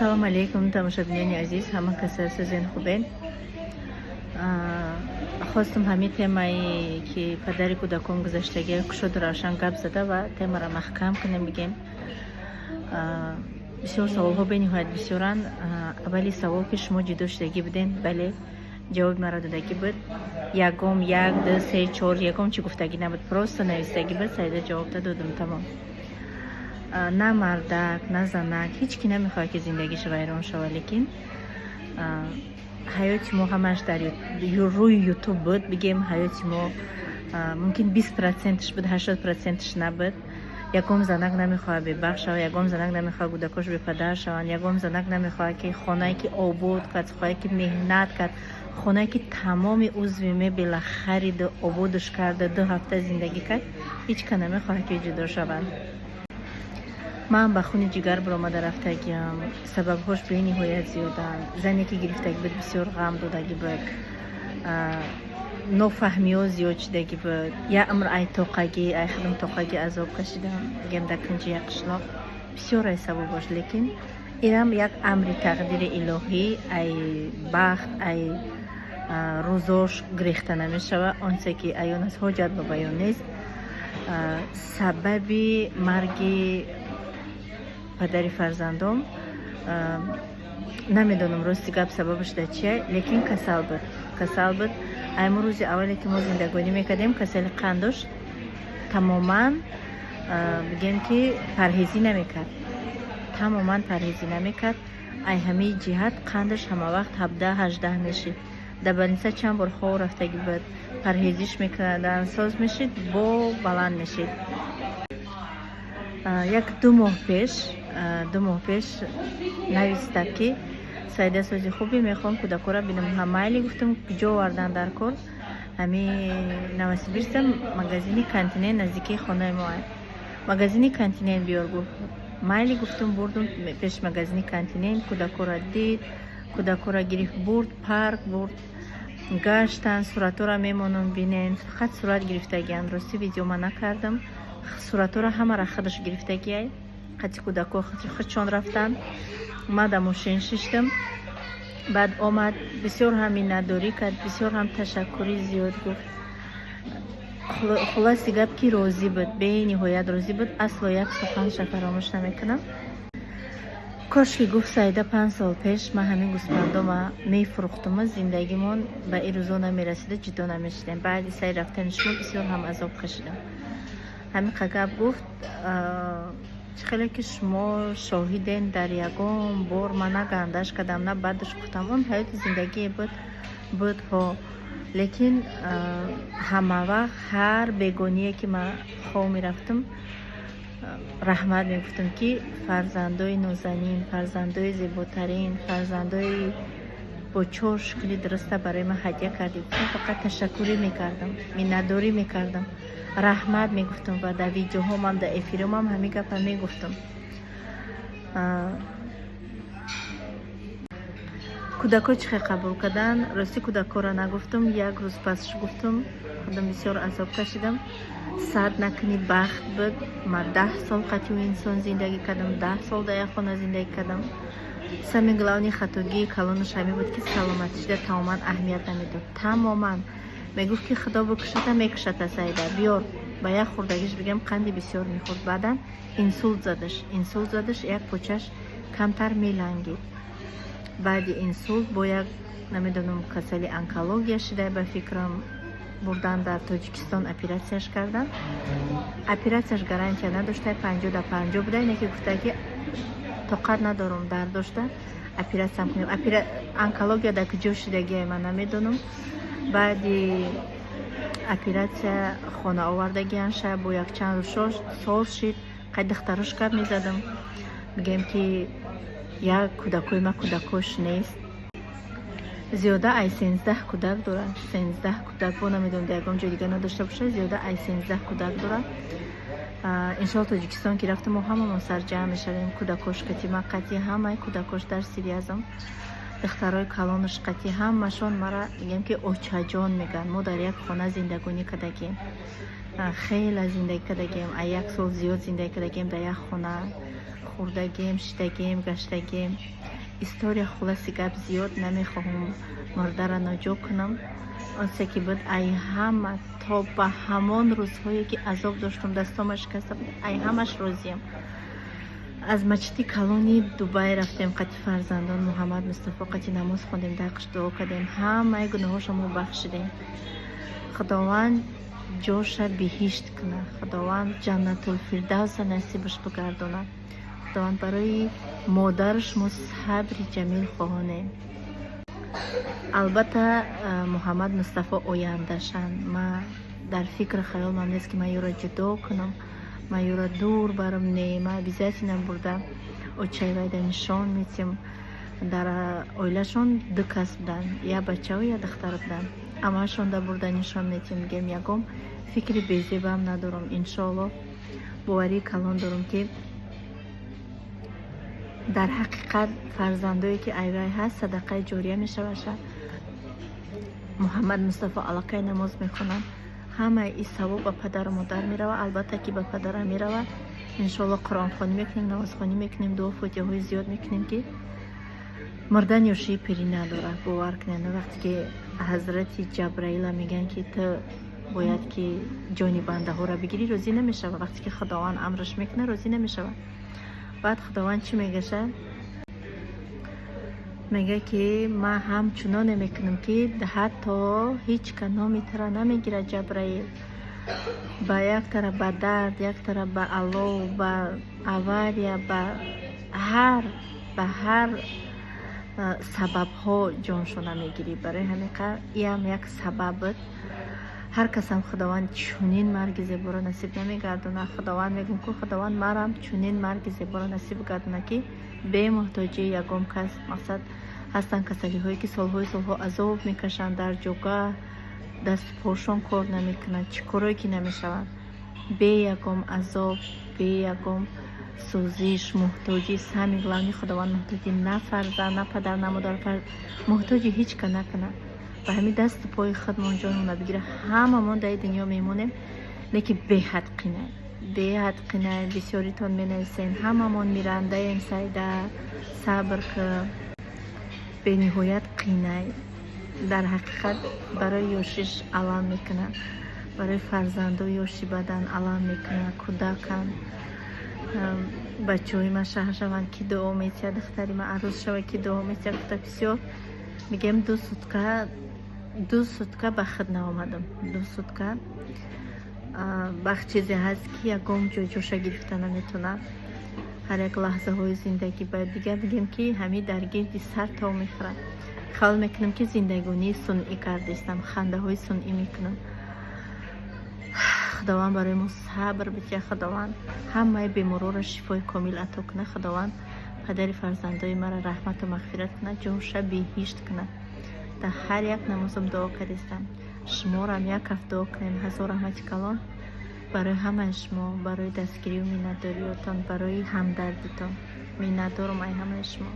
Ассалому алайкум, тамошобинони азиз, ҳама каса сӯзен, хубен? Хостум ҳамин темае, ки падари кӯдакон гузаштагӣ, кушоду равшан гап зада ва темаро маҳкам кунем, бигем. Бисёр саволҳо бениҳоят бисёранд. Аввали савол, ки шумо ҷудо шудагӣ буден? Бале, ҷавоби маро додагӣ буд. Ягом як, ду, се, чор, ягом чӣ гуфтагӣ набуд, просто навистагӣ буд, Саида ҷавоб додум, тамом. На мардак, на занак, ҳеҷ ки намехоҳад, ки зиндагиш вайрон шавад, лекин ҳаёти мо ҳамаш дар рӯи Ютуб буд. Бигем, ҳаёти мо мумкин 20%-ш буд, 80%-ш набуд. Ягон занак намехоҳад бебахт шавад, ягон занак намехоҳад кӯдакош бепадар шаванд, ягон занак намехоҳад, ки хонае, ки обод кард, хонае, ки меҳнат кард, хонае, ки тамоми узви мебела хариду ободаш карда, 2 ҳафта зиндагӣ кард, ҳеҷ ка намехоҳад, ки ҷудо шаванд. Ман ба хуни ҷигар баромада рафтагиам. Сабабҳош бениҳоят зиёданд. Зане, ки гирифтагӣ буд, бисёр ғам додагӣ буд, нофаҳмиҳо зиёд шудагӣ буд. Як умр ай тоқагӣ, ай худам тоқагӣ азоб кашидам. Бигем, дар кунҷи як қишлоқ бисёр ай сабабош, лекин инам як амри тақдири илоҳӣ, ай бахт, ай рӯзош гирехта намешавад. Онче ки аён аст, ҳоҷат ба баён нест. Сабаби марги падари фарзандом намедонам, рости гап, сабабаш дар чия, лекин касал буд, касал буд. Айму рӯзи аввале, ки мо зиндагонӣ мекардем, касали қанд дошт, тамоман, бигем, ки парҳезӣ намекард, тамоман парҳезӣ намекард. Ай ҳамаи ҷиҳат қандаш ҳамавақт 17-18 мешид. Дар больница чанд бор хов рафтагӣ буд, парҳезиш мекардан, соз мешид, бо баланд мешид. Як 2 моҳ пеш, 2 моҳ пеш нависта, ки Саида, сози хубе, мехоҳам кӯдакора бинам. Ҳа, майли, гуфтам. Куҷо овардан дар кор? Ҳами Новосибирска, магазини Континент, наздикии хонаи мо, магазини Континент биёр, гуфт. Майли, гуфтум. Бурдум пеши магазини Континент, кӯдакора дид, кӯдакора гирифт, бурд парк, бурд, гаштан. Суратҳоро мемонам, бинен. Фақат сурат гирифтагиам, рости, видео ма накардам. Суратҳоро ҳамаро худаш гирифтагиай. Қати кӯдако худшон рафтанд, ма дар мошин шиштам. Баъд омад, бисёр ҳам миннатдорӣ кард, бисёр ҳам ташаккурӣ зиёд гуфт. Хулоси гап, ки розӣ буд, бениҳоят розӣ буд. Асло як суханша фаромӯш намекунам. Кошки, гуфт, Саида, 5 сол пеш ман ҳамин гӯспандома мефурӯхтума, зиндагимон ба ин рӯзо намерасида, ҷудо намешудем. Баъди сайр рафтани шумо бисёр ҳам азоб кашидам. Ҳамин гап гуфт. Чӣ хеле ки шумо шоҳиден, дар ягон бор ман на гандаш кардам, на бадаш гуфтам. Он ҳаёти зиндагие буд, буд ҳо, лекин ҳамавақт ҳар бегоние, ки ман хов мерафтам, раҳмат мегуфтам, ки фарзандои нозанин, фарзандои зеботарин, фарзандои бо чор шукли дуруста барои ман ҳадя кардӣ, гуфтам. Фақат ташаккурӣ мекардам, миннатдорӣ мекардам, раҳмат мегуфтам ва дар видеоҳомам, дар эфиромам ҳамин гапа мегуфтам. Кӯдакҳо чӣ хел қабул карданд? Рости, кӯдакҳоро нагуфтам, як рӯз пасш гуфтам. Худам бисёр азоб кашидам. Сад накунӣ, бахт буд. Ман 10 сол қатъи ӯ инсон зиндагӣ кардам, 10 сол дар як хона зиндагӣ кардам. Самый главный хатогии калонаш ҳамин буд, ки саломатишда тамоман аҳамият намедод. Тамоман мегуфт, ки Худо бикушата, мекушата, Саида, биёр. Ба як хурдагиш, бигам, қанди бисёр мехӯрд. Баъдан инсулт задаш, инсулт задаш, як почаш камтар мелангид. Баъди инсулт бо як, намедонам, касали онкология шида, ба фикрам. Бурдан дар Тоҷикистон, оператсияш кардан. Оператсияш гарантия надошта, 50 да 50 буда. Ине ки гуфта, ки тоқат надорам, дард дошта, оператсиям кунем. Онкология дар куҷо шидагия, ман намедонам. Баъди оператсия хона овардагианша, бо якчанд рӯз соз шид. Қай духтарош гап мезадам. Бигем, ки як кӯдакои ма кӯдакош нест, зиёда ай 13 кӯдак дорад, 13 кӯдак. Бо намедонам, дар ягон ҷои дига надошта бошад, зиёда ай 13 кӯдак дорад. Иншоалло, Тоҷикистон ки рафтам, мо ҳамамон сарҷамъ мешавем. Кӯдакош қати ман, қати ҳамаи кӯдакош дар связь ам. Духтарои калонаш қати ҳамашон мара, мегӯям, ки очаҷон мегӯянд. Мо дар як хона зиндагонӣ кардагем, хеле зиндагӣ кардагем, а як сол зиёд зиндагӣ кардагем дар як хона. Хӯрдагем, шидагем, гаштагем. История, хулоси гап, зиёд намехоҳам мурдара ноҷо кунам. Онсе ки буд, ай ҳама, то ба ҳамон рӯзҳое ки азоб доштам, дастома шикаста буд, ай ҳамаш розиям. Аз мачиди калони Дубай рафтем қати фарзандон, Муҳаммад Мустафо қати намоз хондем, дақш дуо кардем, ҳамаи гуноҳошо мо бахшидем. Худованд ҷоша биҳишт кунад, Худованд Ҷаннатулфирдавса насибаш бигардонад. Худованд, барои модараш мо сабри ҷамил хоҳонем. Албатта, Муҳаммад Мустафо ояндашанд. Ма дар фикру хаёлмам нест, ки ман ёро ҷудо кунам, ман ёро дур барам. Не, ман обязательно бурда очаи вайда нишон метиҳам. Дар оилашон ду кас буданд, як бачаву як духтар буданд. Амаашонда бурда нишон метиҳам. Мегӯям, ягон фикри безебам надорам. Иншоалло, боварии калон дорам, ки дар ҳақиқат фарзандое ки айвай ҳаст, садақаи ҷория мешаваша. Муҳаммад Мустафо аллакай намоз мехонанд. Ҳамаи ин савоб ба падару модар меравад, албатта, ки ба падарам меравад. Иншоалло, қуръонхонӣ мекунем, намозхонӣ мекунем, дуо фотиҳаҳои зиёд мекунем, ки мурдан ёшии пирӣ надорад. Бовар кунед, вақте ки ҳазрати Ҷабраила мегӯянд, ки ту бояд ки ҷони бандаҳоро бигирӣ, розӣ намешавад. Вақте ки Худованд амраш мекунад, розӣ намешавад. Баъд Худованд чӣ мегаша? Мега, ки ман ҳамчуноне мекунам, ки ҳатто ҳеҷ ка номи тура намегирад. Ҷабраил ба як тараф ба дард, як тараф ба алов, ба авария, ба ҳар сабабҳо ҷоншона мегирӣ. Барои ҳамин иам як сабаб буд. Ҳар касам Худованд чунин марги зеборо насиб намегардонад. Худованд, мегӯм ку, Худованд марам чунин марги зеборо насиб гардонад, ки бемуҳтоҷии ягон кас. Мақсад, ҳастанд касалиҳое, ки солҳои солҳо азоб мекашанд дар ҷогаҳ, дасту пошон кор намекунанд, чӣ корое ки намешаванд. Бе ягон азоб, бе ягон сӯзиш, муҳтоҷӣ. Самый главный, Худованд муҳтоҷӣ на фарзанд, на падар, на модар, муҳтоҷи ҳеҷ ка накунад. Ба ҳамин дасту пои худмон ҷонмона бигира. Ҳамамон дар дунё мемонем, лекин беҳад қинай, беҳад қинай. Бисёритон менависен: «Ҳамамон мирандаем, Сайда, сабр ки». Бениҳоят қинай. Дар ҳақиқат, барои ёшиш алам мекунад, барои фарзандо ёши бадан алам мекунад. Кӯдаканд бачаҳои ман, шаҳр шаванд, ки дуо метиҳад? Духтари ман арӯз шавад, ки дуо метиҳад? Гуфта бисёр мегӯям. 2 сутка, 2 сутка ба худ наомадам, 2 сутка. Бахт чизе ҳаст, ки ягон ҷой ҷоша гирифта наметавонад. Ҳар як лаҳзаҳои зиндагӣ ба дигар мегӯем, ки ҳамин дар гирди сар то мехӯрад. Хаёл мекунам, ки зиндагонии сунъӣ кардистам, хандаҳои сунъӣ мекунам. Худованд барои мо сабр битиҳад. Худованд ҳамаи беморҳоро шифои комил ато кунад. Худованд падари фарзандои маро раҳмату мағфират кунад, ҷоша биҳишт кунад. Дар ҳар як намозам дуо кардистам. Шуморам як ҳафт дуо кунем. Ҳазор раҳмати калон барои ҳамаи шумо, барои дастгирию миннатдориётон, барои ҳамдардитон. Миннатдорум ай ҳамаи шумо.